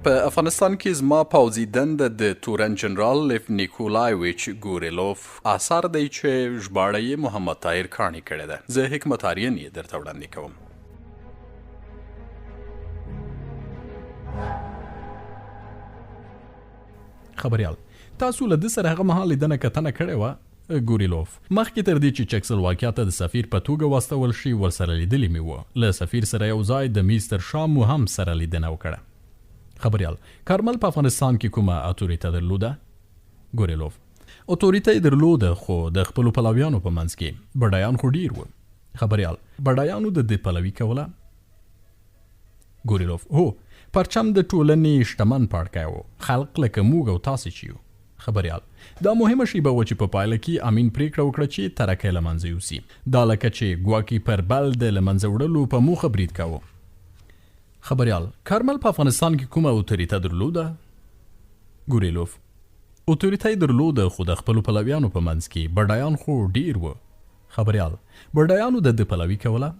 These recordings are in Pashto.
په افغانستان کې زما پوځي دنده د تورن جنرال لیف نیکولایویچ ګوریلوف اثر دی چې ژباړه یې محمد طاهر کاڼي کړې ده. زه حکمت آرین یې درته وړاندې کوم. خبریال، تاسو له ده سره هغه مهال لیدنه کتنه کړې وه؟ ګوریلوف، مخکې تر دې چې چکسلواکیا ته د سفیر په توګه واستول شي، ورسره لیدلي مې وو. له سفیر سره یو ځای د میز تر شا مو هم سره لیدنه وکړه. خبریال، کارمل په افغانستان کې کومه اتوریته درلوده؟ ګوریلوف، اتوریته یې درلوده، خو د خپلو پلویانو په منځ کې. بډایان خو ډېر وو. خبریال، بډایانو د ده پلوي کوله؟ ګوریلوف، هو، پرچم د ټولنې شتمن پاړکی و، خلق لکه موږ او تاسې چې یو. خبریال، دا مهمه شیبه وه چې په پایله کې امین پریکړه وکړه چې ترکی له منځه یوسي. دا لکه چې ګواکې پر بل د له منځه وړلو په موخه برید کاوه. خبریال، کارمل په افغانستان کې کومه اتوریته درلوده؟ ګوریلوف، اتوریته یې درلوده، خو د خپلو پلویانو په منځ کې بډایان خو ډیر وو. خبریال، بډایانو د ده پلوي کوله؟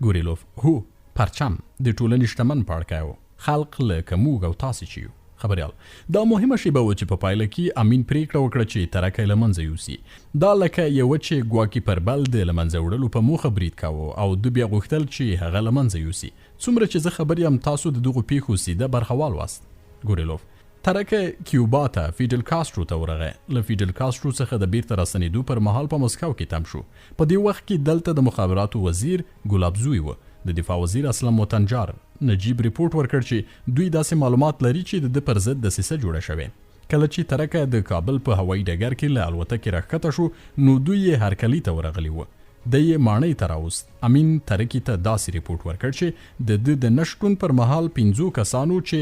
ګوریلوف، هو، پرچم د ټولنې شتمن پاړکی و، خلق لکه موږ او تاسې چې یو. خبریال، دا مهمه شیبه وه چې په پایله کې امین پریکړه وکړه چې ترکی له منځه یوسي. دا لکه یوه چې ګواکې پر بل د له منځه وړلو په موخه برید کاوه او ده بیا غوښتل چې هغه له منځه یوسي. څومره چې زه خبر یم تاسو د دغو پیښو سیده برخوال واست. ګوریلوف، ترکی کیوبا ته فیډل کاسټرو ته ورغی. له فیډل کاسټرو څخه د بیرته راستنیدو پر مهال په مسکو کې تم شو. په دې وخت کې دلته د مخابراتو وزیر ګلاب زوی و. د دفاع وزیر اسلم وطنجار نجیب رپوټ ورکړ چې دوی داسې معلومات لري چې د ده پر ضد دسیسه جوړه شوې. کله چې ترکه د کابل په هوایي ډګر کې له الوتکې راښکته شو نو دوی یې هرکلي ته ورغلي وو. دی یې ماڼۍ ته راوست. امین ترکي ته داسې رپوټ ورکړ چې د ده د نه شتون پر مهال پنځو کسانو چې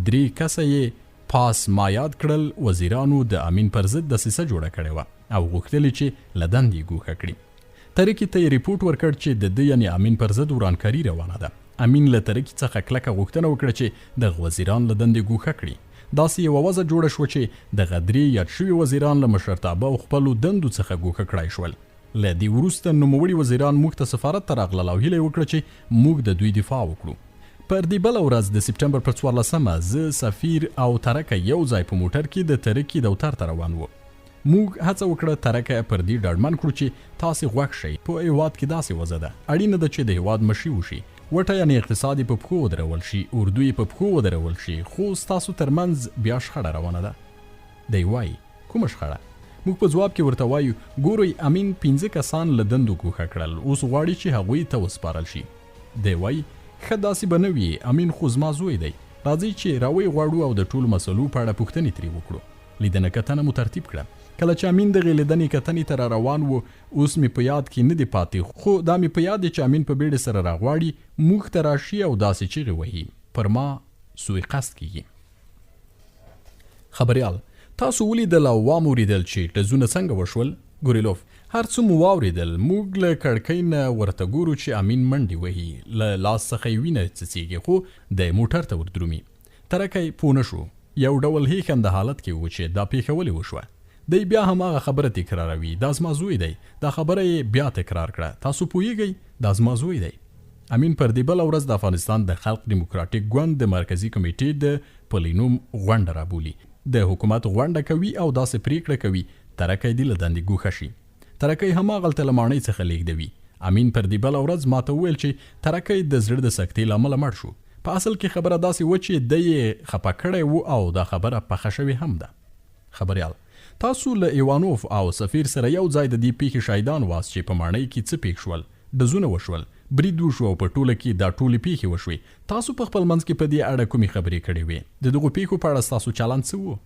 درې کسه یې پاس ما یاد کړل وزیرانو د امین پر ضد دسیسه جوړه کړې وه او غوښتل یې چې له دندې یې ګوښه کړي. ترکي ته یې رپوټ ورکړ چې د ده یعنې امین پر ضد ورانکاري روانه ده. امین له ترکي څخه کلکه غوښتنه وکړه چې دغه وزیران له دندې ګوښه کړي. داسې یوه وضع جوړه شوه چې دغه درې یاد شوي وزیران له مشرتابه او خپلو دندو څخه ګوښه کړای شول. له دې وروسته نوموړي وزیران موږ ته سفارت ته راغلل او هیله یې وکړه چې موږ د دوی دفاع وکړو. پر دې بله ورځ د سپټمبر پر څوارلسمه زه، سفیر او ترکه یو ځای په موټر کې د ترکي دوتر ته روان وو. موږ هڅه وکړه ترکه پر دې ډاډمن کړو چې تاسې غوږ شئ، په هېواد کې داسې وضع ده، اړینه ده چې د هېواد مشري وشي، وټه یعنې اقتصاد یې په پښو ودرول شي، اردو یې په پښو ودرول شي، خو ستاسو تر منځ بیا شخړه روانه ده. دی وايي، کومه شخړه؟ موږ په ځواب کې ورته وایو، ګورئ امین پنځه کسان له دندو ګوښه کړل، اوس غواړي چې هغوی ته وسپارل شي. دی وايي، ښه داسې به نه وي، امین خو زما زوی دی، راځئ چې راویې غواړو او د ټولو مسئلو په اړه پوښتنې ترې وکړو. لیدنه کتنه مو ترتیب کړه. کله چې امین دغې لیدنې کتنې ته راروان و، اوس مې په یاد کې نه دي پاتې، خو دا مې په یاد دي چې امین په بیړې سره راغواړي، موږ ته راشي او داسې چیغې وهي، پر ما سوء قصد کیږي. خبریال، تاسو ولیدل او وامو ریدل چې ډزونه څنګه وشول؟ ګوریلوف، هر څه مو واوریدل، موږ له کړکۍ نه ورته ګورو چې امین منډې وهي، له لاس څخه یې وینه څڅیږي، خو دی موټر ته وردرومي. تره کی پوه نه شو، یو ډول هیښنده حالت کې و چې دا پېښه ولې وشوه؟ دی بیا هماغه خبره تکراروي، دا زما زوی دی، دا خبره یې بیا تکرار کړه، تاسو پوهیږئ، دا زما زوی دی. امین پر دې بله ورځ د افغانستان د خلق دیموکراتیک ګوند د مرکزي کمېټې د پلینوم غونډه رابولي، د حکومت غونډه کوي او داسې پرېکړه کوي تره کی دې له دندې ګوښه شي. تره کی هماغلته له ماڼۍ څخه لېږدوي. امین پر دې بله ورځ ماته وویل چې تره کی د زړه د سکتې له امله مړ شو. په اصل کې خبره داسې وه چې دی یې خپه کړی و او دا خبره پخه شوې هم ده. خبریال، تاسو له ایوانوف او سفیر سره یو ځای د دې پېښې شاهدان واست چې په ماڼۍ کې څه پېښ شول، ډزونه وشول، برید وشو او په ټوله کې دا ټولې پېښې وشوې. تاسو په خپل منځ کې په دې اړه کومې خبرې کړې وې؟ د دغو پېښو په اړه ستاسو چلند څه و؟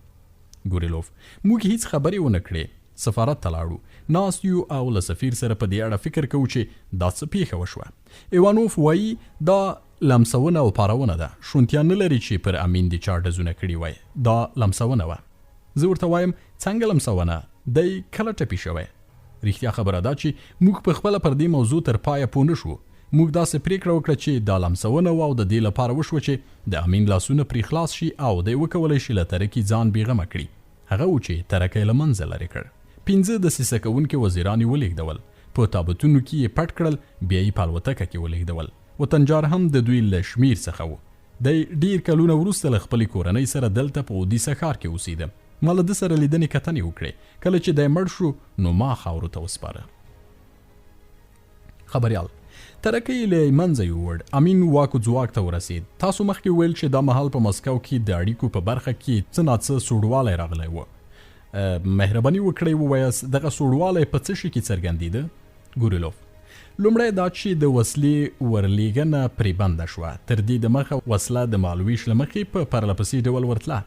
ګوریلوف، موږ هیڅ خبرې ونه کړې. سفارت ته لاړو، ناست یو او له سفیر سره په دې اړه فکر کوو چې دا څه پېښه وشوه. ایوانوف وايي، دا لمسونه او پارونه ده، شونتیا نه لري چې پر امین دې چا ډزونه کړي وای، دا لمسونه وه. زه ورته وایم، څنګه لمسونه؟ دی کله ټپي شوی؟ رښتیا خبره دا چې موږ په خپله پر دې موضوع تر پایه پوه نه شوو. موږ داسې پرېکړه وکړه چې دا لمسونه وه او د دې لپاره وشوه چې د امین لاسونه پرې خلاص شي او دی وکولای شي له تره کي ځان بېغمه کړي. هغه و چې تره کی له منځه لرې کړ. پنځه دسیسه کوونکي وزیران یې ولېږدول، په تابوتونو کې یې پټ کړل، بیا یې په الوتکه کې ولېږدول. وطنجار هم د دوی له شمېر څخه و. دی ډېر کلونه وروسته له خپلې کورنۍ سره دلته په اودیسه ښار کې اوسېده. ما له ده سره لیدنې کتنې وکړې. کله چې دی مړ شو نو ما خاورو ته وسپاره. خبریال، تره کی له منځه یووړ، امین واک و ځواک ته ورسېد. تاسو مخکې وویل چې دا مهال په مسکو کې د اړیکو په برخه کې څه ناڅه سوړوالی راغلی و. مهرباني وکړئ ووایاست دغه سوړوالی په څه شي کې څرګندېده؟ ګوریلوف، لومړی دا چې د وسلې ورلېږنه پرې بنده شوه. تر دې دمخه وسله د مالوېش له مخې په پرله پسې ډول ورتله.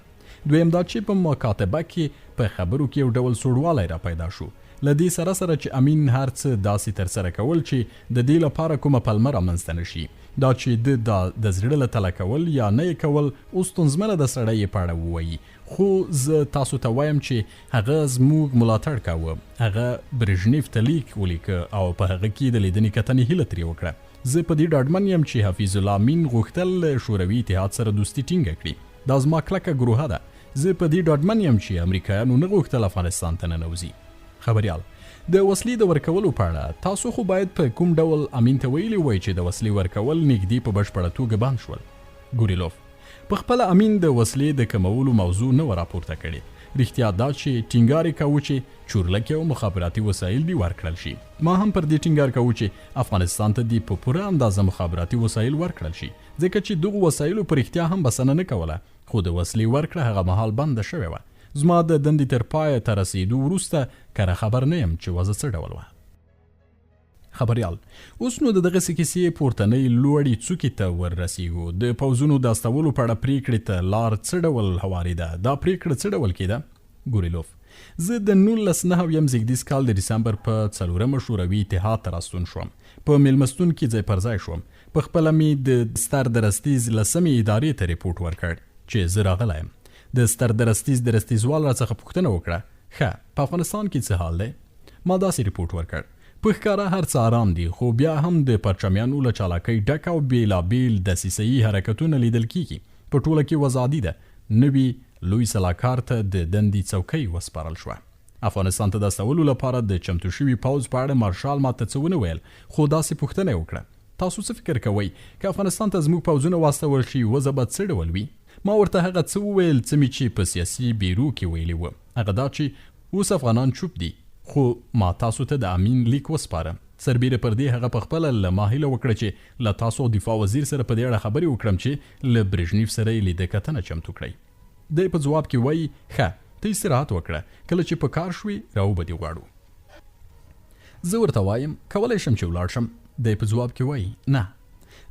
دویم دا چې په مکاتبه کې په خبرو کې یو ډول سوړوالی را پیدا شو. له دې سره سره چې امین هر څه داسې ترسره کول چې د دې لپاره کومه پلمه رامنځته نه شي. دا چې ده دا د زړه له تله کول یا نه یې کول اوس ستونزمنه ده سړی یې په اړه ووایي خو زه تاسو ته وایم چې هغه زموږ ملاتړ کاوه. هغه برژنیف ته لیک ولیکه او په هغه کې د لیدنې کتنې هیله ترې وکړه. زه په دې ډاډمن یم چې حفیظ الله امین غوښتل له شوروي اتحاد سره دوستي ټینګه کړي. دا زما کلکه ګروهه ده. زه په دې ډاډمن یم چې امریکایانو نه غوښتل افغانستان ته ننوځي. خبریال، د وسلې د ورکولو په اړه تاسو خو باید په کوم ډول امین ته ویلي وای چې د وسلې ورکول نږدې په بشپړه توګه بند شول. ګوریلوف، په خپله امین د وسلې د کمولو موضوع نه وه راپورته کړې. رښتیا دا چې ټینګار یې کاوه چې چورلکې او مخابراتي وسایل دې ورکړل شي. ما هم پر دې ټینګار کاوه چې افغانستان ته دې په پوره اندازه مخابراتي وسایل ورکړل شي، ځکه چې دغو وسایلو په رښتیا هم بسنه نه کوله. خو د وسلې ورکړه هغه مهال بنده شوې وه. زما د دندې تر پایه ته رسېدو وروسته کره خبر نه یم چې وضع څه ډول وه. خبریال، اوس نو د دغسې کیسې پورتنۍ لوړې څوکې ته ور رسېږو. د پوځونو د استولو په اړه پرېکړې ته لار څه ډول هوارېده؟ دا پرېکړه څه ډول کېده؟ ګوریلوف، زه د 19 نهه اویم زېږدیز کال د ډسمبر په څلورمه شوروي اتحاد ته راستون شوم. په مېلمستون کې ځای پر ځای شوم. په خپله مې د ستر درستیز لسمې ادارې ته رپوټ ورکړ چې زه راغلی یم. د ستر درستیز درستیزوال راڅخه پوښتنه وکړه، ښه، په افغانستان کې څه حال دی؟ ما داسې رپوټ ورکړ، په ښکاره هر څه ارام دي، خو بیا هم د پرچمیانو له چالاکۍ ډک او بېلابېل دسیسه یي حرکتونه لیدل کېږي. په ټوله کې وضع عادي ده. نوي لوی سلاکار ته د دندې څوکۍ وسپارل شوه. افغانستان ته د استولو لپاره د چمتو شوي پوځ په اړه مارشال ماته څه ونه ویل، خو داسې پوښتنه یې وکړه، تاسو څه فکر کوئ، که افغانستان ته زموږ پوځونه واستول شي، وضع به څه ډول وي؟ ما ورته هغه څه وویل څه مې چې په سیاسي بیرو کې ویلي و، هغه دا چې اوس افغانان چوپ دي، خو ما تاسو ته د امین لیک وسپاره. سربېره پر دې هغه په خپله له ما هیله وکړه چې له تاسو او دفاع وزیر سره په دې اړه خبرې وکړم چې له برژنیف سره یې لیده کتنه چمتو کړئ. دی په ځواب کې وايي، ښه، ته استراحت وکړه، کله چې په کار شوې راوبه دې غواړو. زه ورته وایم، کولای شم چې ولاړ شم؟ دی په ځواب کې وايي، نه.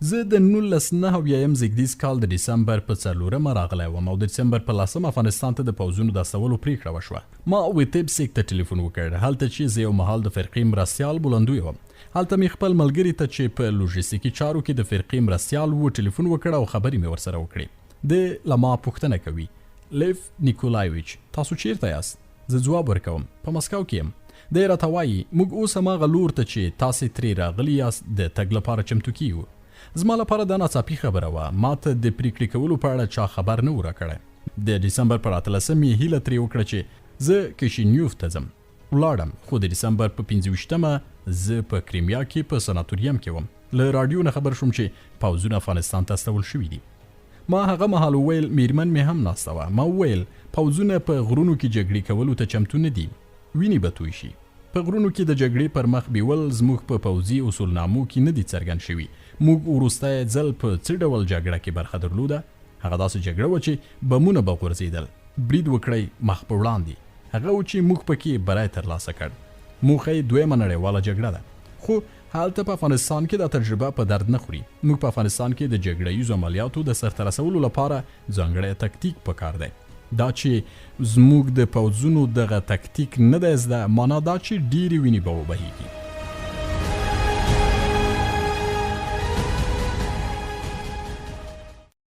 زه د 19 نهه اویایم زېږدیز کال د ډسمبر په څلورمه راغلی وم او د ډسمبر په لسمه افغانستان ته د پوځونو د استولو پرېکړه وشوه. ما ویتیبسک ته ټلیفون وکړ، هلته چې زه یو مهال د فرقې مرستیال بولندوی وم. هلته مې خپل ملګري ته چې په لوژستیکي چارو کې د فرقې مرستیال و، ټلیفون وکړ او خبرې مې ورسره وکړې. دی له ما پوښتنه کوي، لیف نیکولایویچ، تاسو چېرته یاست؟ زه ځواب ورکوم، په مسکو کې یم. دی راته وايي، موږ اوس هماغه لور ته چې تاسې ترې راغلي یاست د تګ لپاره چمتو کېږو. زما لپاره دا ناڅاپي خبره وه، ما ته د پرېکړې کولو په اړه چا خبر نه و راکړی. د ډسمبر پر 18 مې هیله ترې وکړه چې زه کشینیوف ته ځم. ولاړم، خو د ډسمبر په 25 مه زه په کریمیا کې په سناتوریم کې وم. له راډیو نه خبر شوم چې پوځونه افغانستان ته استول شوي دي. ما هغه مهال وویل، میرمن مې هم ناسته وه، ما وویل، پوځونه په غرونو کې جګړې کولو ته چمتو نه دي، وینې به توی شي. په غرونو کې د جګړې پر مخ بیول زموږ په پوځي اصولنامو کې نه دي څرګند شوي. موږ وروستی ځل په څه ډول جګړه کې برخه درلوده؟ هغه داسې جګړه وه چې بمونه به غورځېدل. برید وکړئ، مخ په وړاندې. هغه و چې موږ پکې بری ترلاسه کړ. موخه یې دویمه نړیواله جګړه ده. خو هلته په افغانستان کې دا تجربه په درد نه خوري. موږ په افغانستان کې د جګړه ییزو عملیاتو د سرته رسولو لپاره ځانګړی تکتیک په کار دی. دا چې زموږ د پوځونو دغه تکتیک نه دی زده، مانا دا چې ډېرې وینې به وبهېږي.